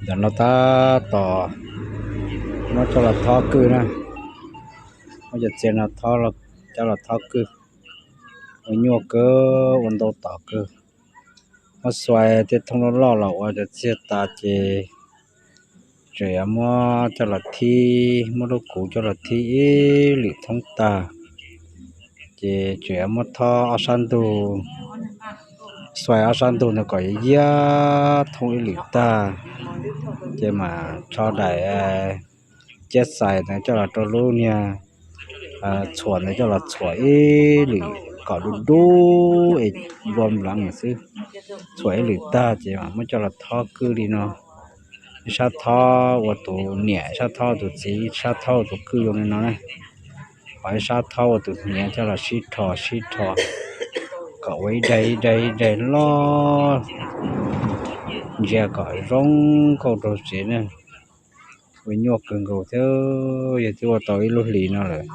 Ntawm no tab tom muab coj los thob kwj na, muab cov txiv no coj los thob kwj, ua nyuaj kawg, ua ntau tom kawg. Muab xuas tej thoob loj loj los ua cov txiag tas ces tseem yuav muab coj los thib, muab lub kuv coj los thib ib lwm thoob tag, ces tseem yuav muab thob ob sab ntug, xuas ob sab ntug ntawd kom yiab thoob ib lwm tag, ces mam rho daim ciab xais ntawd coj los rau lub niag txhuam ntawd coj los txhuam ib lwm kom dub dub es nplua nplev xwb. Txhuam ib lwm tag ces mam muab coj los thob kwj li no. Ib sab thob ua tus niam, ib sab thob ua tus txiv, ib sab thob ua tus kwj zoo li no na. Ho ib sab thob ua tus hniav coj los sib rho sib rho kom ua ib daig ib daig ib daig loj, ntsia kom zoo nkauj rau tsev na. Ua nyuaj kawg nkaus thiab, yog twb ua tau ib lub hlis no lawm,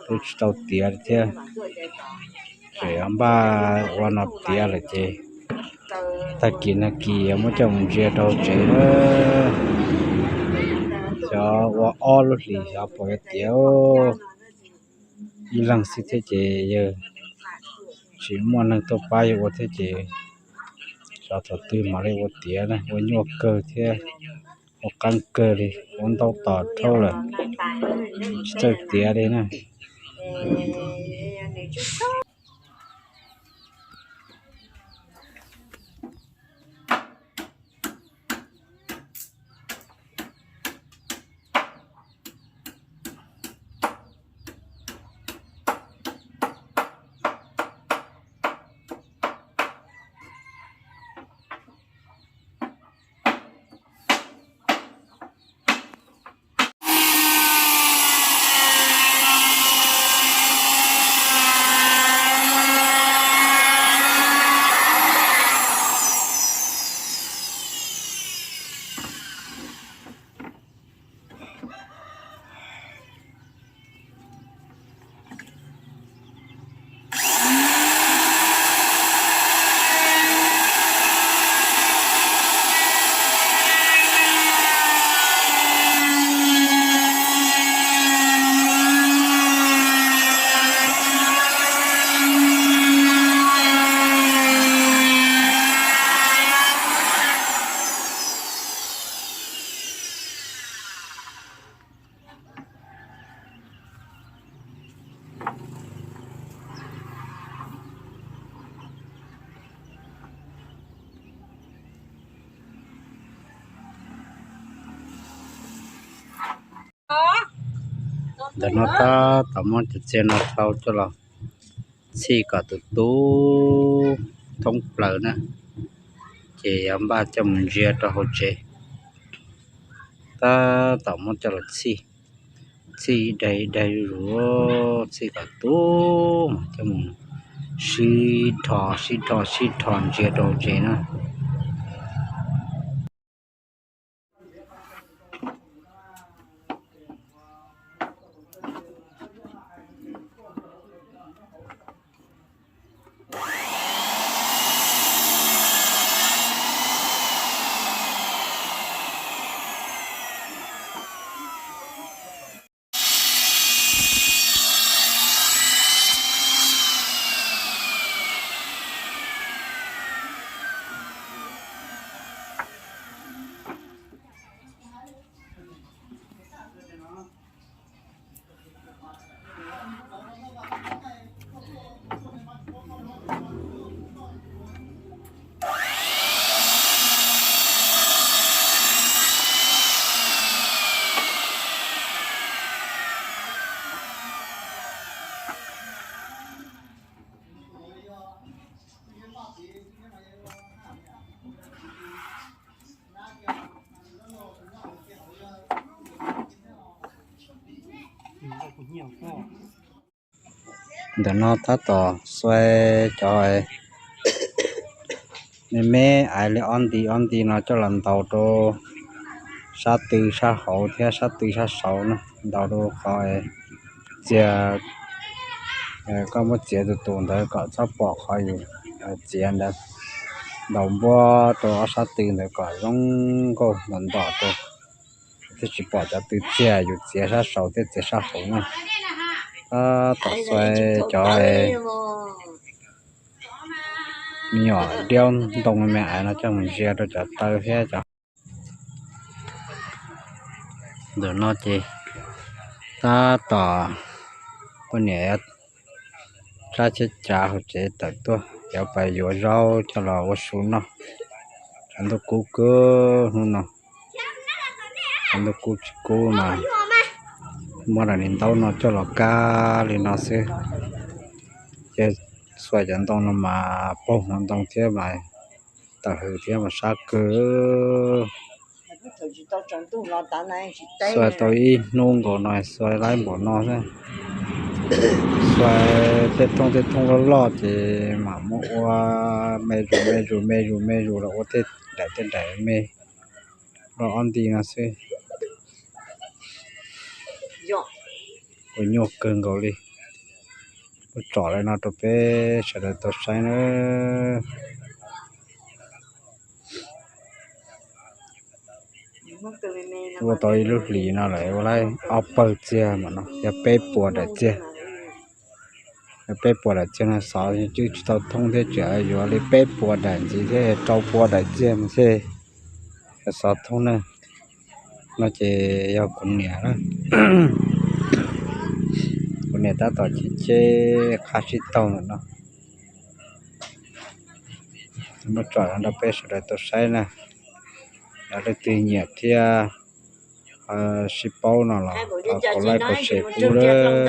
twb tsis tau tiav thiab. Tseem yuav npaj ua no tiav lawm ces tag kis nag kis yuav muab coj mus ntsia rau tsev na. Xyov ua ob lub hlis xyov puas yuav tiav. Ib leeg xwb thiab ces yawg tsis muaj neeg tuaj pab yawg ua thiab ces xyov thaum twg mam li ua tiav na, ua nyuaj kawg thiab, ua qeeb kawg li, ua ntau tom dhau lawm, tsis txawj tiav li na. Ntawm no tab tom muab cov txiag no thau coj los txhij kom tus tub thoob plaws na, ces yuav npaj coj mus ntsia rau hauv tsev. Tab tom muab coj los txhij, txhij ib daig ib daig zuj zus, txhij kom tub mas coj mus sib rho sib rho sib rho ntsia rau hauv tsev na. Ntawm no tab tom xuas cov me me aiv li ob nti ob nti no coj los ntaus rau sab tw sab hauv thiab sab tw sab saud na, ntaus rau qhov txiag, koj muab txiav tus tus ntawd kom txhob pom qhov yus txiav ntawd. Ntaus npuab rau ob sab tw ntawd kom zoo nkauj ntom ntom rau, thiaj tsis pom cov tw txiag, yus txiav sab saud thiab txiav sab hauv na. Tab tom xuas cov me nyuam diaub ntoo me me no coj mus ntsia rau cov taw thiab cov ntawm no ces tab tom poj niam tsab tsheb cav hauv tsev tawm tuaj, cov pais yuav zaub coj los ua su noj. Tshav ntuj kub kawg hnub no, tshav ntuj kub tsis kub mas muab daim niag ntaub no coj los kab li no xwb. Ces xuas cov ntoo no mas paug hmo ntoo thiab mas tawm hws thiab mas sab kawg. Xuas tau ib hnub nkaus no xuas laib npaum no xwb. Xuas tej thooj tej thooj loj loj ces mam muab ua me zus me zus me zus me zus los ua tej daim tej daim me loj ob nti no xwb. Ua nyuaj kawg nkaus li. Muab tsom li no rau peb sawv daws tau saib na. Ua tau ib lub hlis no lawm ua laib ob pawg txiag mas no yog peb puas daim txiag. Yog peb puas daim txiag no xov cwj tsis tau thoob thiab, tseem yuav li peb puas daim ntxiv thiab rau puas daim txiag mas thiaj xov thoob na. No ces yog kuv niam na, kuv niam tab tom cheb cheb qab sib taug ntawm no. Muab tsom rau peb sawv daws tau saib na. Yog leej twg nyiam thiab sib paub no los thov like comment share pub lawm.